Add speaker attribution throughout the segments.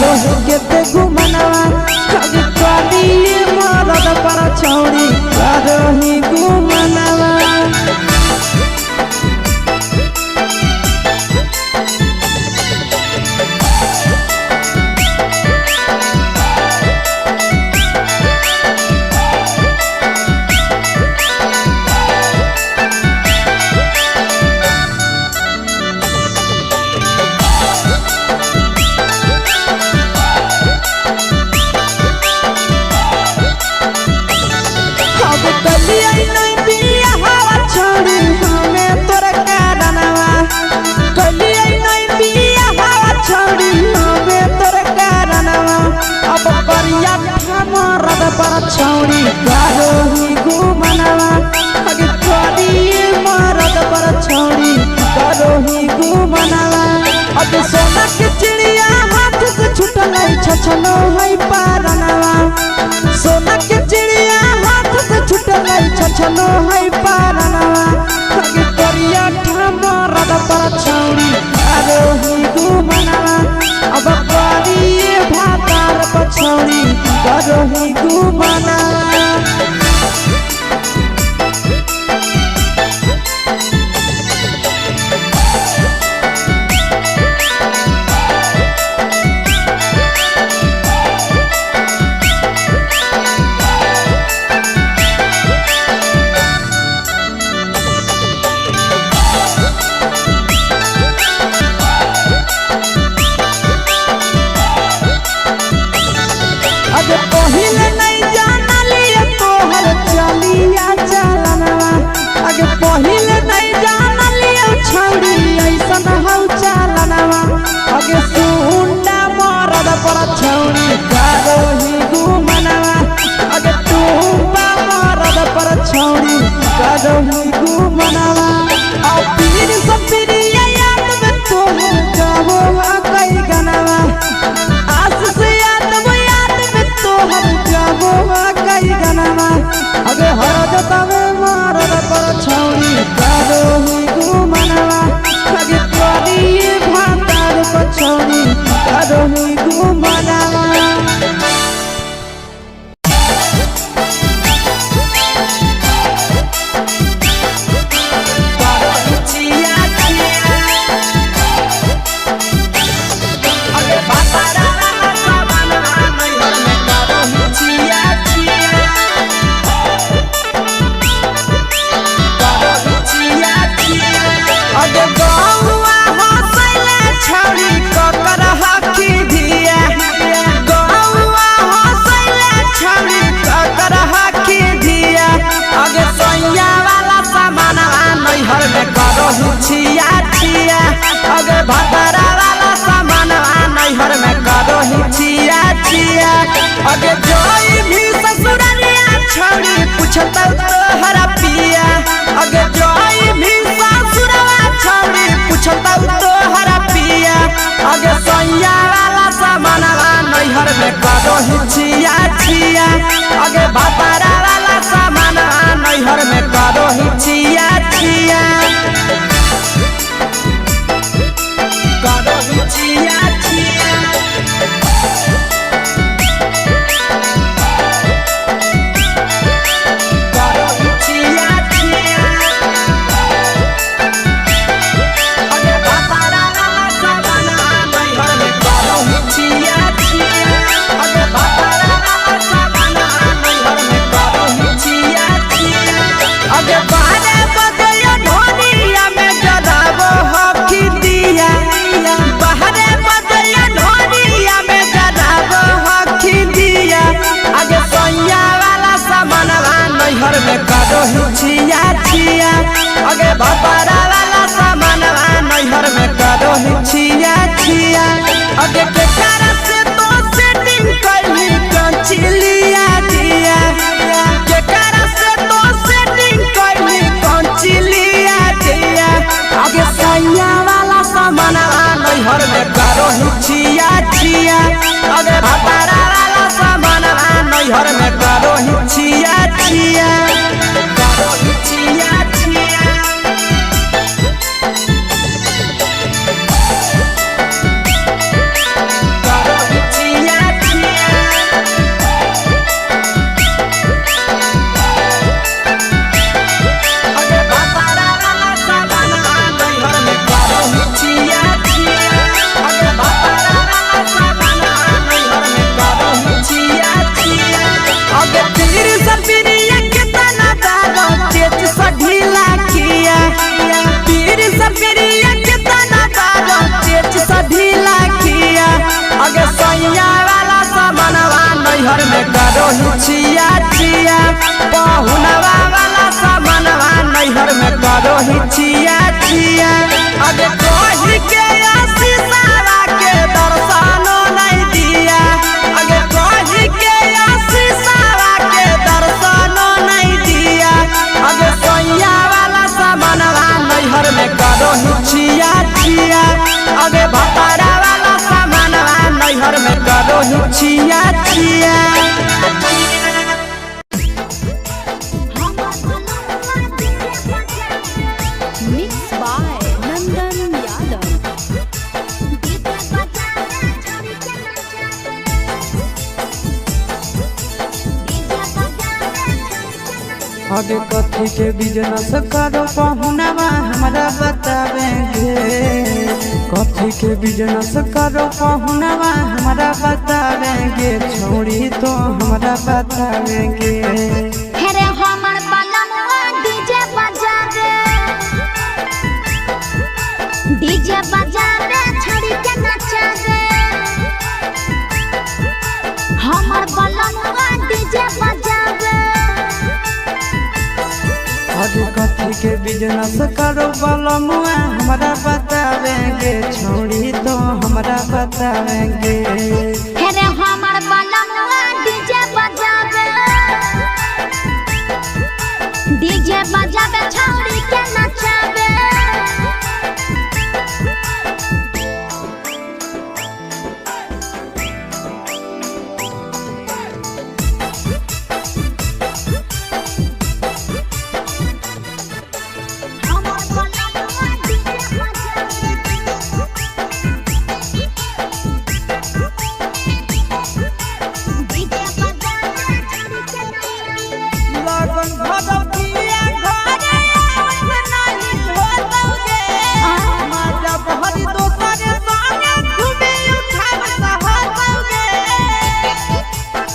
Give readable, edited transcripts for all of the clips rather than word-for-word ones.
Speaker 1: करो केते गुमनवा अगे करी मरद पर छौरी करो ही गुमनवा। अब कलिया नहीं बिया हवा छोड़ी हमें तोर कारणवा कलिया नहीं बिया हवा छोड़ी हमें तोर कारणवा अब करिया मरद पर छोड़ी करो ही गुमनवा अगे करी मरद पर छोड़ी करो ही गुमनवा। अब सोना के चिड़िया हाथ से छुटल छछनो है पारनवा सोना के चिड़िया हाथ से छुटल छछनो है पारनवा अगे करिया मरद पर छौरी करो ही गुमनवा अब करी भातार पर छौरी करो ही गुमनवा। अगे पहिले नहीं जानलिए तोहर चलिया चलनवा अगे पहिले नहीं जानलिए छौरी ऐसन हौ चलनवा अगे सुंडा मरद पर छौरी करो ही गुमनवा अगे टूबा मरद पर छौरी करो ही गुमनवा। आ पीर सपिरिया याद में तोहर गावो कई गनवा आस से याद वो याद में तोहर गावो कई गनवा अगे हर जतावे मरद पर छौरी करो ही गुमनवा अगे करी भातार पर छौरी करो ही गुमनवा।
Speaker 2: अगे गौआ हंसैले छौरी ककर हकी धिया गौआ हंसैले छौरी ककर हकी धिया अगे सैया वाला सामानवा नैहर में करहु छिया छिया अगे भतरा वाला सामानवा नैहर में करहु छिया छिया अगे जोई भी ससुररिया छौरी पुछतौ तोहरा पिया अगे जोई भी ससुरवा छौरी पुछतौ तोहरा पिया अगे सैया वाला सामानवा नैहर में करहु छिया छिया अगे भतरा वाला सामानवा नैहर में करहु छिया छिया करहु छिया छिया करहु छिया छिया अगे भतरा वाला सामानवा नैहर में करहु छिया छिया अगे भतरा वाला सामानवा नैहर में करहु छिया छिया अगे बारे बजयो ढोलिया में जराबो हकी दिया। नैहर में करो ही छिया छिया। पहुनवा वाला सामानवा नैहर में करो ही छिया छिया। अगे कही के आशीषवा के दर्शनो नहीं दिया। अगे कही के आशीषवा के दर्शनो नहीं दिया। अगे सैया वाला सामानवा नैहर में करो ही छिया छिया। अगे भतारा वाला सामानवा नैहर में करो ही छिया छिया।
Speaker 3: Mix by Nandan Yadav.
Speaker 1: अबे कथी के बिजनेस करो पहुनवा हमरा बतावेंगे। कथी के बिजनेस करो पहुनवा हमरा बतावेंगे। छोड़ी तो हमरा बतावेंगे।
Speaker 4: हेरे हमर बलमुआ डीजे बजावे, डीजे बजावे छड़ी के नचावे। हमर बलमुआ डीजे बजावे।
Speaker 1: अबे कथी के बिजनेस करो बलमुआ हमरा बतावेंगे। छोड़ी तो हमरा बतावेंगे।
Speaker 4: हेरे हमर बलमुआ डीजे बजावे, डीजे बजावे छड़ी के नचावे। हमर बलमुआ डीजे बजावे। डीजे बजावे छड़ी के नचावे।
Speaker 1: लगन भगवतिया घरे आवत नाही होतौगे। माजा बहरी दोसर संगे घूमे उठावत होतौगे।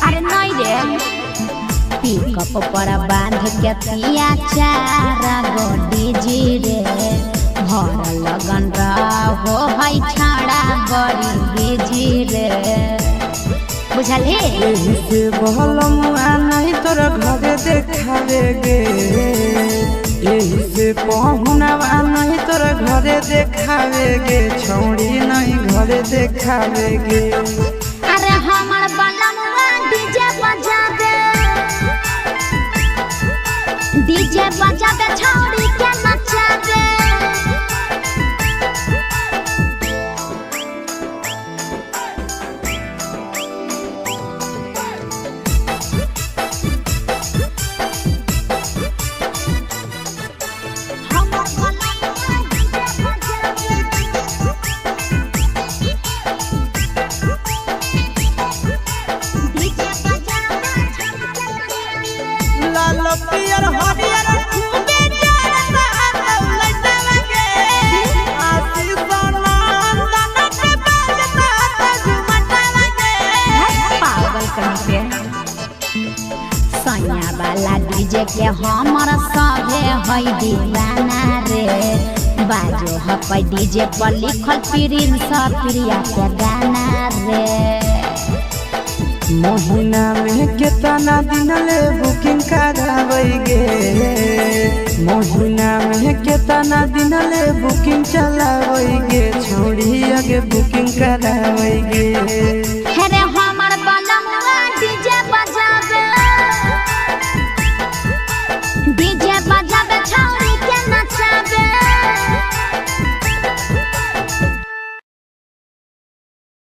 Speaker 4: अरे नहीं रे, पिकअप पर बांध के तिया चार गो डीजे रे। भर लगन रहो है छाड़ा बड़ी बिजी रे, बुझल हे।
Speaker 1: एही से बहलमुआ नहीं तोरा घरे देखावेगे। एही से पहुनवा नहीं तोरा घरे देखावेगे। छौड़ी नहीं घरे देखावेगे।
Speaker 4: अरे हमर बलमुआ डीजे बजावे, डीजे बजावे छौड़ी के नचावे। हमर बलमुआ डीजे बजावे। डीजे बजावे छौड़ी के नचावे।
Speaker 1: लाल पियर हरियर खूबे जरता लौलैतावे। आशीष नंदन के बाजता झुमटावे।
Speaker 4: पागल कहीं पे सैया वाला डीजे के हमर सभे है दीवाना रे। बाजो हपै डीजे पर लिखल प्रिंस प्रिया के गाना रे।
Speaker 1: महीना में केतना दिन ले बुकिंग करावेगे। महीना में केतना दिन ले बुकिंग चलावेगे। छोड़ी आगे बुकिंग करावेगे।
Speaker 4: हेरे